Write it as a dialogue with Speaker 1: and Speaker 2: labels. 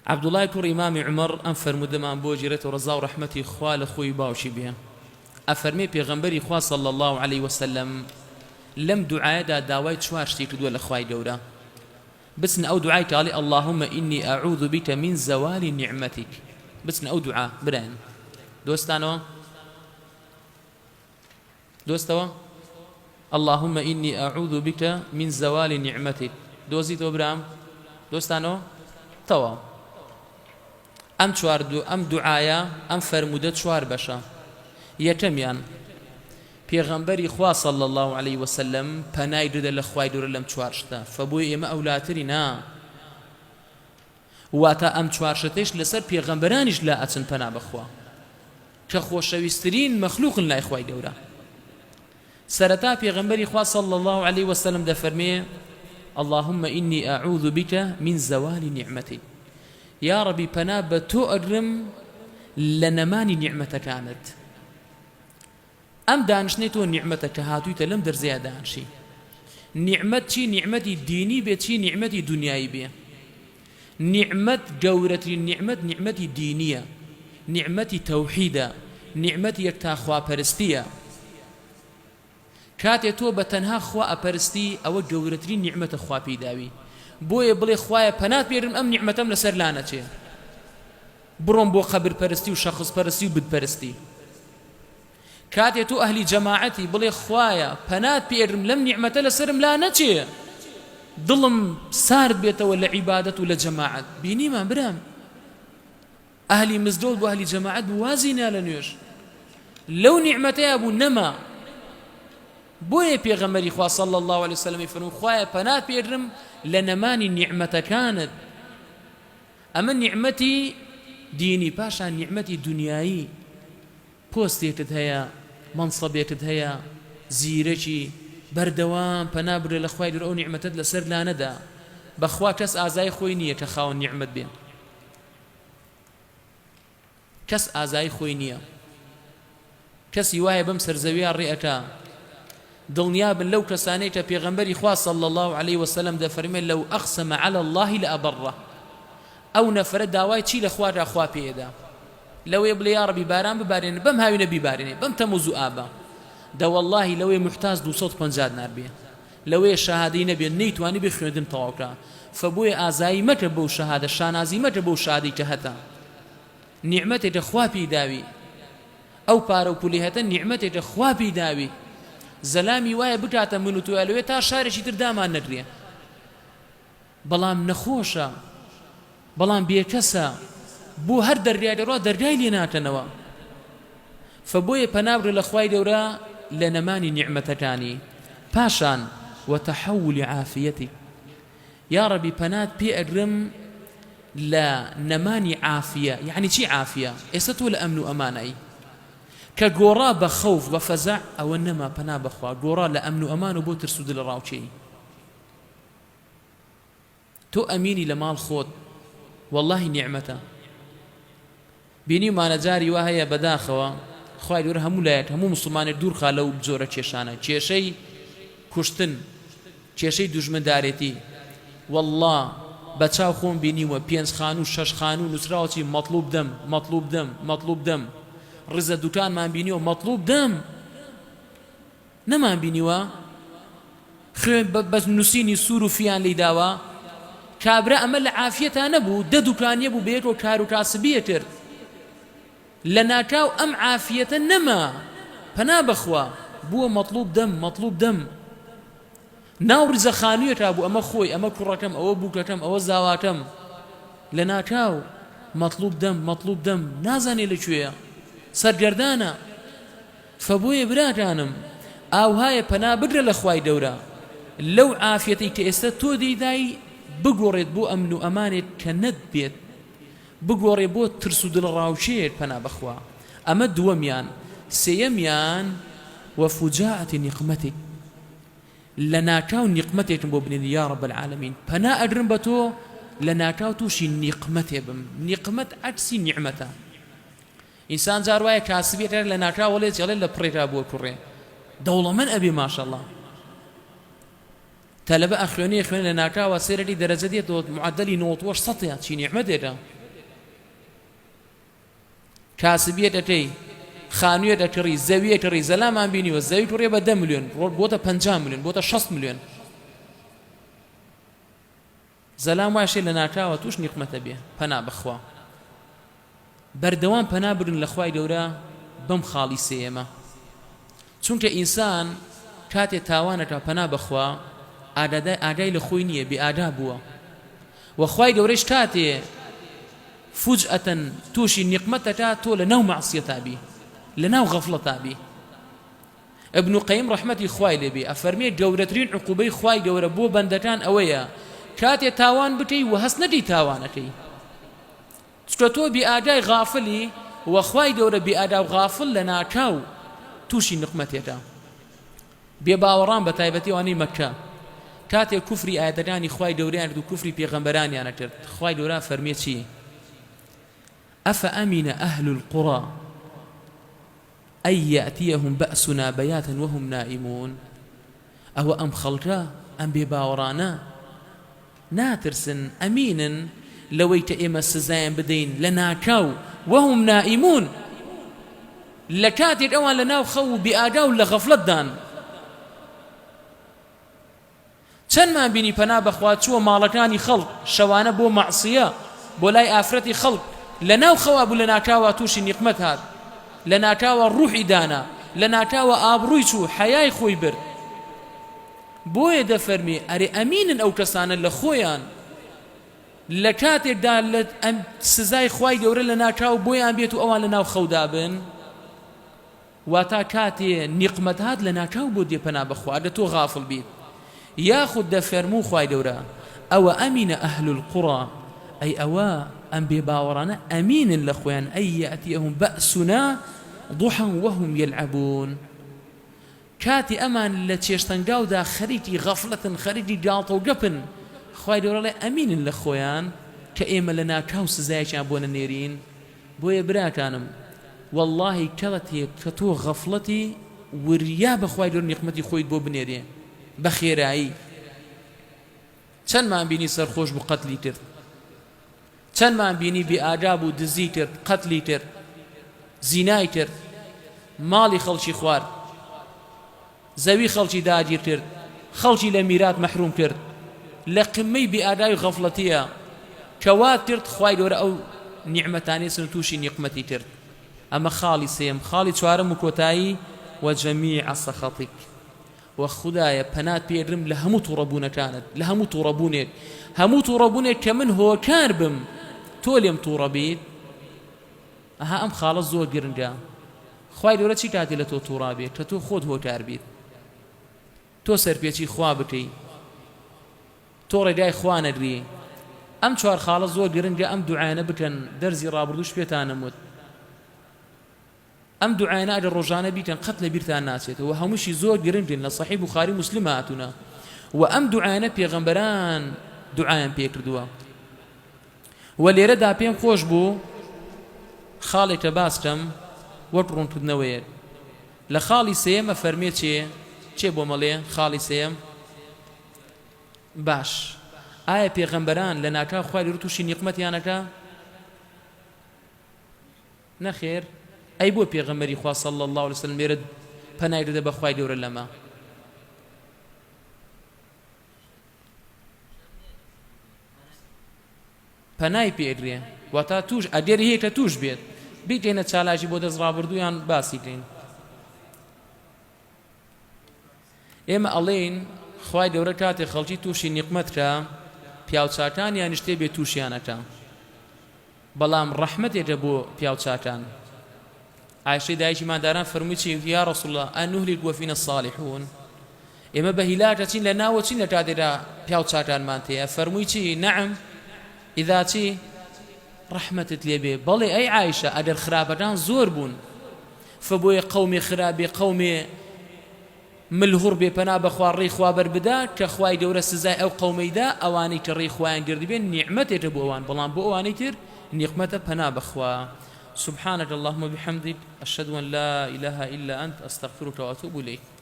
Speaker 1: عەبدوڵای کوڕی مامی عومەڕ ئەم فەرموودەمان بۆ گێرێتەوە ڕەزا و ڕەحمەتی خوا لە خۆی و باوکی بێ ئەفەرمێ پێغەمبەری خوا صلی اللە علیە وسلم لەم دوعایەدا داوای چوار شتی کردووە لە خوای گەورە بچنە ئەو دوعای کە ئەڵێ اللهم انی اعوذ بک من زوال نعمتک بچنە ئەو دوعا برایان دۆستانەوە دۆستەوە اللهم انی اعوذ بک من زوال نعمتک دۆزیتەوە برام دۆستانەوە تەواو ئەم چوار دو ئەم دوعایە ئەم فەرموودە چوار بەشە یەکەمیان پێغەمبەری خوا صلی اللە علیە وسلم پەنای دەدە لە خوای گەورە لەم چوار شتە فەبۆیە ئێمە ئەولاتری نا واتە ئەم چوار شتەیش لەسەر پێغەمبەرانیش لا ئەچن پەنا بەخوا کە خۆشەویسترین مەخلوقن لای خوای گەورە سەرەتا پێغەمبەری خوا صلی اللە علیه وسلم دەفەرمێ اللهم إني أعوذ بك من زوال نعمتك یا ربی پەنا بە تۆ ئەگرم لە نەمانی نیعمەتەکانت ئەم دانیشتنەی تۆ نیعمەتە کە هاتوویتە لەم دەرزەیا دانشی. نیعمەت چی نیعمەتی دینی بێ چی نیعمەتی دونیایی بێ. نیعمەت گەورەترین نیعمەت نیعمەتی دینیە. نیعمەتی تەوحیدە. نیعمەتی یەکتاخواپەرستیە. کاتێ تۆ بە تەنها خوا ئەپەرستی ئەوە گەورەترین نیعمەتە خوا پێی داوی. بۆیە بڵێ خوایە پەنات پێگرم ئەم نیعمەتەم لەسەر لانەچێ. بڕۆم بۆ قەبر پەرستی و شەخس پەرستی و بت پەرستی. کاتێ تۆ ئەهلی جەماعەتی بڵێ خوایە پەنات پێ ئەگرم لەم نیعمەتە لەسەرم لا نەچێ دڵم سارد بێتەوە لە عیبادەت و لە جەماعەت بینیمان برام ئەهلی مزگەوت بۆ ئەهلی جەماعەت بوو وازی نا لە نوێژ لەو نیعمەتەیا بوو نەما بۆیە پێغەمبەری خوا صلی الله علیه وسلم فەرموو خوایە پەنات پێگرم لە نەمانی نیعمەتەکانت ئەمە نیعمەتی دینی پاشان نیعمەتی دونیایی پۆستێکت هەیە مەنسەبێکت هەیە زیرەکی بەردەوام پەنا بگرە لە خوای گەورە ئەو نیعمەتەت لەسەر لانەدا بەخوا کەس ئازای خۆی نییە کە خاوەن نیعمەت بێ کەس ئازای خۆی نییە کەسی وایە بەم سەرزەویە ڕێ ئەکا دڵنیا بن لەو کەسانەی کە پێغەمبەری خوا صلی اللە علیه وسلم دەفەرمێ لو اقسم علی اللە لابره ئەو نەفەرە داوای چی لە خوا کا خوا پێ ئەدا لەوەیە بڵێ یاڕەبی باران ببارێنە بەم هاوینە بیبارێنێ بەم تەموز و ئابە دە وەڵڵاهی لەوەیە موحتاج 250 دنار بێ لەوەیە شەهادەی نەبێ نەیتوانی بێ خوێندن تەواو کا فەبۆیە ئازایی مەکە بەو شەهادە شانازی مەکە بەو شادەی کە هەتە نیعمەتێکە خوا پێی داوی ئەو پارە و پولی هەتە نیعمەتێکە خوا پێی داوی زەلامی وایە بکاتە من و تۆ لەوێ تا شارێکی تر دامان نەگرێ بەڵام نەخۆشە بەڵام بێکەسە بۆ هەر دەرگای دەڕوا دەرگای لێ ناکەنەوە فبۆیە پەنا بگرە لە خوای گەورە لە نەمانی نیعمەتەکانی پاشان وتحول عافیتک یاڕەبی پەنات پێ ئەگرم لە نەمانی عافیە یەعنی چی عافیە ئێستا تۆ لە ئەمن و ئەمانای کە گۆڕا بە خەوف بە فەزع ئەوە نەما پەنا بەخوا گۆڕا لە ئەمن و ئەمان و بۆ ترس و دلەڕاوکێی تۆ ئەمینی لە ماڵ خۆت وەڵاهی نیعمەتە بینیومانە جاری وا هەیە بەداخەوە خوای گەورە هەموو لایەک هەموو موسڵمانێک دوور خا لەو جۆرە کێشانە کێشەی کوشتن کێشەی دوژمندارێتی واللە بە چاو خۆم بینیومە پێنج خانوو شەش خانوو نووسراوە چی مەطلوب دەم مەطلوب دەم مەطلوب دەم ڕزە دوکانمان بینیوە مەطلوب دەم نەمان بینیوە خوێن بە نووسینی سوور و فیان لی داوە کابرا ئەمە لە عافیەتا نەبوو دە دوکانیە بوو بەیەکەوە کار و کاسبیە کرد لە ناکاو ئەم عافیەتە نەما پەنا بەخوا بووە مەطلوب دەم مەطلوب دەم ناو ڕیزە خانوویەکا بوو ئەمە خۆی ئەمە کوڕەکەم ئەوە بووکەکەم ئەوە زاواکەم لە ناکاو مەطلوب دەم مەطلوب دەم نازانێ لە کوێیە سەرگەردانە فەبۆیە براکانم ئاوهایە پەنا بگرە لە خوای گەورە لەو عافیەتەی کە ئێستا تۆ دەیدای بگۆڕێت بۆ ئەمن و ئەمانێک کە نەت بێت بگۆڕێ بۆ ترس و دڵەڕاوکێیەک پەنا بەخوا ئەمە دووەمیان سێیەمیان وفجاءة نقمتک لەناکاو نیقمەتێکم بۆ بنێری یا رب العالمین پەنا ئەگرم بە تۆ لەناکاو تووشی نیقمەتێ بم نیقمەت عەکسی نیعمەتە ئینسان جار وایە کاسبی ئەکات لەناکاو ئەڵێ جەڵێ لە پڕێکا بووە کوڕێ دەوڵەمەند ئەبێ ماشەڵا تەلەبە ئەخوێنێ خوێن لە ناکاوە سێرەکی دەرەجە دێتەوە معدلی نۆتوەش سەتە چی نیعمەتێکە. کاسبیەت ئەکەی خانویەک ئەکڕی زەویەک کڕی زەلامان بینیوە زەوی کڕیە بە دە ملیۆن بۆتە 50 ملیۆن بۆتە 60 ملیۆن زەلام واشێ لە ناکاوە توش نیقمەتە بێ پەنا بەخوا بەردەوام پەنا بگرن لە خوای گەورە بەم خاڵی سێیەمە چونکە ئینسان کاتێ تاوانەکا پەنا بەخوا ئاگادای ئاگای لە خۆی نییە بێ ئاگا بووە وە خوای گەورەیش کاتێ فوجئەتەن توشی نیقمەتەکا تۆ لە ناو مەعسیەتا بی لە ناو غەفڵەتا بی ابن قیم ڕەحمەتی خوای لێ بێ ئەفەرمێ گەورەترین عقوبەی خوای گەورە بۆ بەندەکان ئەوەیە کاتێ تاوان بکەی وە هەست نەکەی تاوانەکەی چونکە تۆ بێ ئاگای غافلی وە خوای گەورە بێ ئاگا و غافل لەناکاو توشی نقمەتێکە بێ باوەڕان بە تایبەتی ئەوانەی مەککە کاتێ کوفری ئایەتەکانی خوای گەورەیان کرد و کوفری پێغەمبەرانیان کرد خوای گەورە فەرمیە چی أفأمن أهل القرى أن یأتیهم بأسنا بیاتا وهم نائمون ئەوە ئەم خەڵکە، ئەم بێ باوەڕانە ناترسن، ئەمینن، لەوەی کە ئێمە سزایان بدەین لە ناکاو، وهم نائمون، لە کاتێک ئەوان لە ناو خەو و بێ ئاگا و لە غەفڵەتدان. چەندمان بینی پەنا بەخوا چووە ماڵەکانی خەڵک شەوانە بۆ مەعسیە بۆ لای ئافرەتی خەڵک لەناو خەوا بوو لەناکاوا توشی نیقمەت هات لەناکاوا ڕوحی دانا لەناکاوا ئابڕوی چوو حەیای خۆی برد بۆیە دەفەرمی ئەرێ ئەمینن ئەو کەسانە لە خۆیان لە کاتێکدا لە سزای خوای گەورە لەناکاو بۆیان بێت و ئەوان لەناو خەودا بن. واتا کاتێ نیقمەت هات لەناکاو بۆت دێ پەنا بەخوا ئەگەر تۆ غافڵ بیت یاخود دەفەرموو خوای گەورە ئەوە ئەمین اهل القری ئەی ئەوە ئەم بێ باوەڕانە ئەمینن لە خۆیان ئەی یاتیهم باسنا ضحا وهم یلعبون کاتێ ئەمان لە چێشتەنگاودا خەریکی غەفلەتن خەریکی گاڵتەو گەپن خوای گەورە ئەڵێ ئەمینن لە خۆیان کە ئێمە لەناکاو سزایەکیان بۆ نەنێرین بۆیە براکانم وەڵاهی کاتێک کە تۆ غەفڵەتی وریا بە خوای گەورە نیقمەتی خۆیت بۆ بنێرێ بە خێرایی چەندمان بینی سەرخۆش بوو قەتلی کرد چەندمان بینی بێ ئاگا بوو دزی کرد قەتلی کرد زینای کرد ماڵی خەڵکی خوارد زەوی خەڵکی داگیر کرد، خەڵکی لە میرات مەحروم کرد، لە قمەی بێ ئاگای و غەفڵەتیە کە وات کرد خوای گەورە ئەو نیعمەتانەی سن توشی نیقمەتی کرد. ئەمە خاڵی سێیەم، خاڵی چوارەم و کۆتایی، وجمیع سخطک، وە خودایە پەنات پێ ئەگرم لە هەموو توڕەبوونەکانت، لە هەموو توڕەبوونێک، هەموو توڕەبوونێک کە من هۆکار بم تۆ لێم توڕە بیت، ئەها ئەم خاڵە زۆر گرنگە خوای گەورە چی کاتێ لە تۆ توڕا بێ کە تۆ خۆت هۆکار بیت تۆ سەرپێچی خوا بکەی تۆ ڕێگای خوا نەگری ئەم چوار خاڵە زۆر گرنگە ئەم دوعایانە بکەن دەرزی ڕابردووش پێتانم وت ئەم دوعایانە ئەگەر ڕۆژانە بیکەن قەت لە بیرتان ناچێتەوە هەمووشی زۆر گرنگن لە صحیح بخاری مسلم هاتوونە و ئەم دوعایانە پێغەمبەران دوعایان پێکردووە وە لێرەدا پێم خۆش بوو خاڵێکە باس کەم وەک ڕوونکردنەوەیەک لە خاڵی سێیەم ئەفەرمێ چێ چێ بۆم ئەڵێ خاڵی سێیەم باش ئایا پێغەمبەران لە ناکاو خوای گەورە تووشی نیقمەتیان ئەکا نەخێر ئەی بۆ پێغەمبەری خوا صلی اللە علیه وسلم لێرە پەنای دەدە بە خوای گەورە لەمە پەنای پێ ئەگرێ واتا توش ئەگەری هەیە کە توش بێت بیکەینە چالاکی بۆ دەست ڕابردوویان باسی کەین ئێمە ئەڵێین خوای گەورە کاتێ خەڵکی تووشی نیقمەت کە پیاوچاکان یانیش تێ بێ تووشیانەکە بەڵام ڕەحمەتێکە بۆ پیاوچاکان عائشەی دایکی ماداران فەرمووی چی وتی یا رسول الله انهلک وفینا الصالحون ئێمە بە هیلاک ئەچین لە ناوە چین لە کاتێکدا پیاو چاکانمان تێیە فەرمووی چی نعم اذا چی ڕەحمەتت لێ بێ بەڵێ ئەی عائشە ئەگەر خراپەکان زۆر بوون فبۆیە قەومێ خراپێ قەومێ ملهوڕ بێ پەنا بەخوا ڕێی خوا بەر بدا کە خوای گەورە سزای ئەو قەومەی دا ئەوانەی کە ڕێی خوایان گردبێ نیعمەتێکە بۆ ئەوان بەڵام بۆ ئەوانەی تر نیقمەتە پەنا بەخوا سبحانك اللهم وبحمدك أشهد أن لا إله إلا أنت أستغفرك وأتوب إليك.